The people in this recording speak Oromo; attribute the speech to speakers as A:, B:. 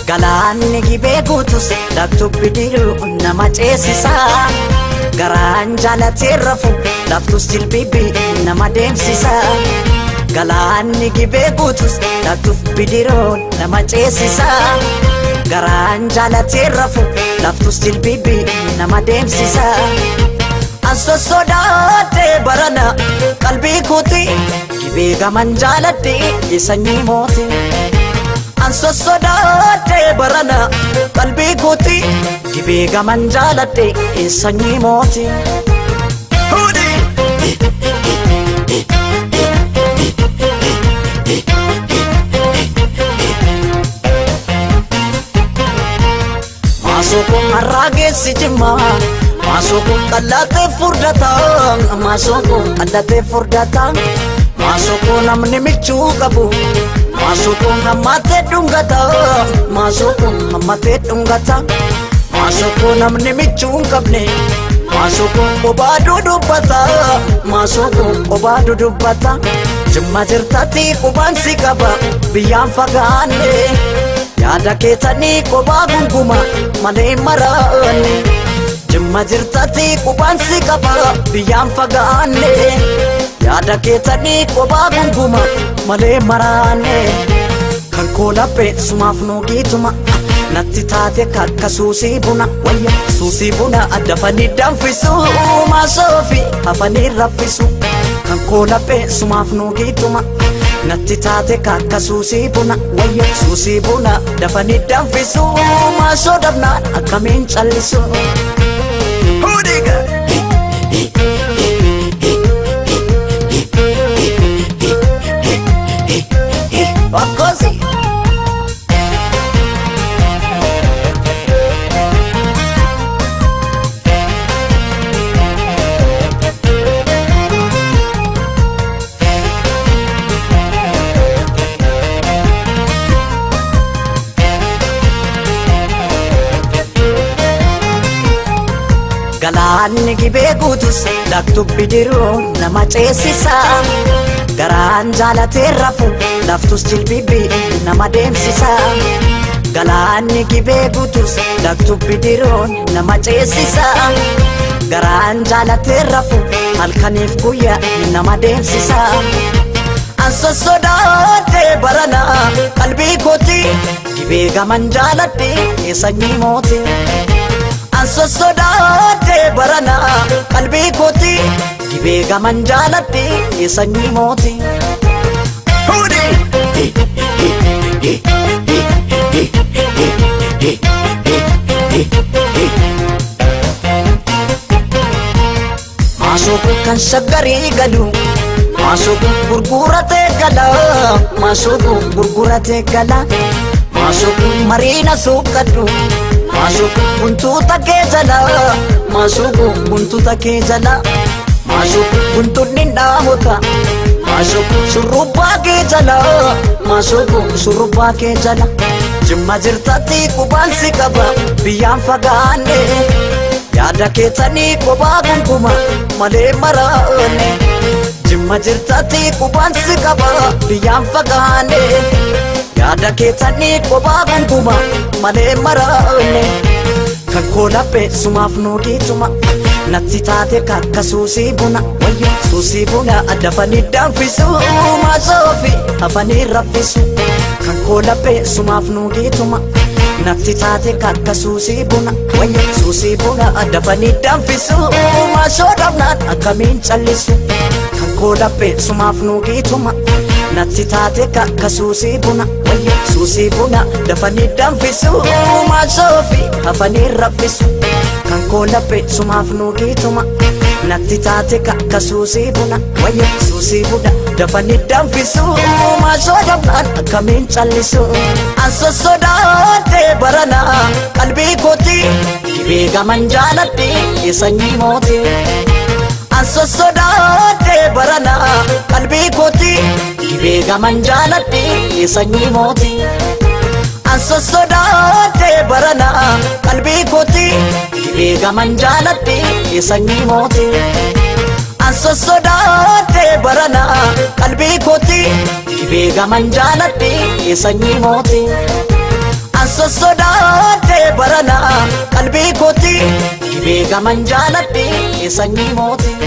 A: Galaanni gibee guutus laaftuu bidiruu nama ceesisa. Garaan jaalatee rafu laaftus jilbibii nama deemsisa. Galaanni gibee guutus laaftuuf bidiruu nama ceesisa. Garaan jaalatee rafu laaftus jilbibii nama deemsisa. An sossodaadhee barana qalbii kooti gibee gaman jaaladhee sanyii mooti. An sossodaadhee barana qalbii kooti gibee gaman jaaladhee sanyii mooti. Maasoko har'aa geessi jimmaa. Maasoko qallatee furdata. Maasoko qallatee furdata. Maasoko namni michuu qabu. Maasoko hammatee dhungata. Maasoko hammatee dhungata. Maasoko namni michuu hin qabne. Maasoko qobaa dudubbata. Maasoko qobaa dudubbata. Jimma jirtatti qubaan si qaba biyyaan fagaanne. Yaada keetanii qobaa gunguma malee maraanne. Jimma jirtatti qubaan si qaba biyyaan fagaanne. Yaada keetanii qobaa gunguma malee maraanne. Kan koo laphee sumaaf nuugiituma natti taate kakka suusii buna wayya suusii buna dafanii danfisu maasoofi hafanii raffisu. Kan koo laphee sumaaf nuugiituma natti taate kakka suusii buna wayya suusii buna dafanii danfisu maasoo dhabnaan akkamiin callisu. Akkosi. Galaanni gibee guutus laaftuu bidiruu nama ceesisa. Garaan jaalatee rafu laaftus jilbibii nama deemsisa. Galaanni gibee guutus laaftuu bidiruu nama ceesisa. Garaan jaalatee rafu halkaniif guyyaa nama deemsisa. An sossodaadhee barana qalbii kooti gibee gaman jaaladhee sanyii mooti. An sossodaadhee barana qalbii kooti gibee gaman jaaladhee sanyii mooti. Maasoko kan shaggarii galu. Maasoko gurguratee gala. Maasoko gurguratee gala. Maasoko mariina suuqadhu. Maasoko guntuuta kee jala. Maasoko guntuuta kee jala. Maasoko guntuunni dhaamota. Maasoko shurrubbaa kee jala. Maasoko shurrubbaa kee jala. Jimma jirtatti qubaan si qaba biyyaan fagaanne. Yaada keetanii qobaa gunguma malee maraanne. Jimma jirtatti qubaan si qaba biyyaan fagaanne. Yaada keetanii qobaa gunguma malee maraanne. Kan koo laphee sumaaf nuugiituma natti taate kakka suusii buna wayya suusii buna dafanii danfisu maasoofi hafanii raffisu. Kan koo laphee sumaaf nuugiituma natti taate kakka suusii buna wayya suusii buna dafanii danfisu maasoo dhabnaan akkamiin callisu. Kan koo laphee sumaaf nuugiituma natti taate kakka suusii buna wayya suusii buna dafanii danfisu maasoofi hafanii raffisu. Kan koo laphee sumaaf nuugiituma natti taate kakka suusii buna wayya suusii buna dafanii danfisu maasoo dhabnaan akkamiin callisu. An sossodaadhee barana qalbii kooti gibee gaman jaaladhee sanyii mooti. An sossodaadhee barana qalbii kooti gibee gaman jaaladhee sanyii mooti. An sossodaadhee barana qalbii kooti gibee gaman jaaladhee sanyii mooti. An sossodaadhee barana qalbii kooti gibee gaman jaaladhee sanyii mooti. An Nan sossodaadhe barana qalbii kooti. Dhibee gaman jaaladhe sanyii mooti.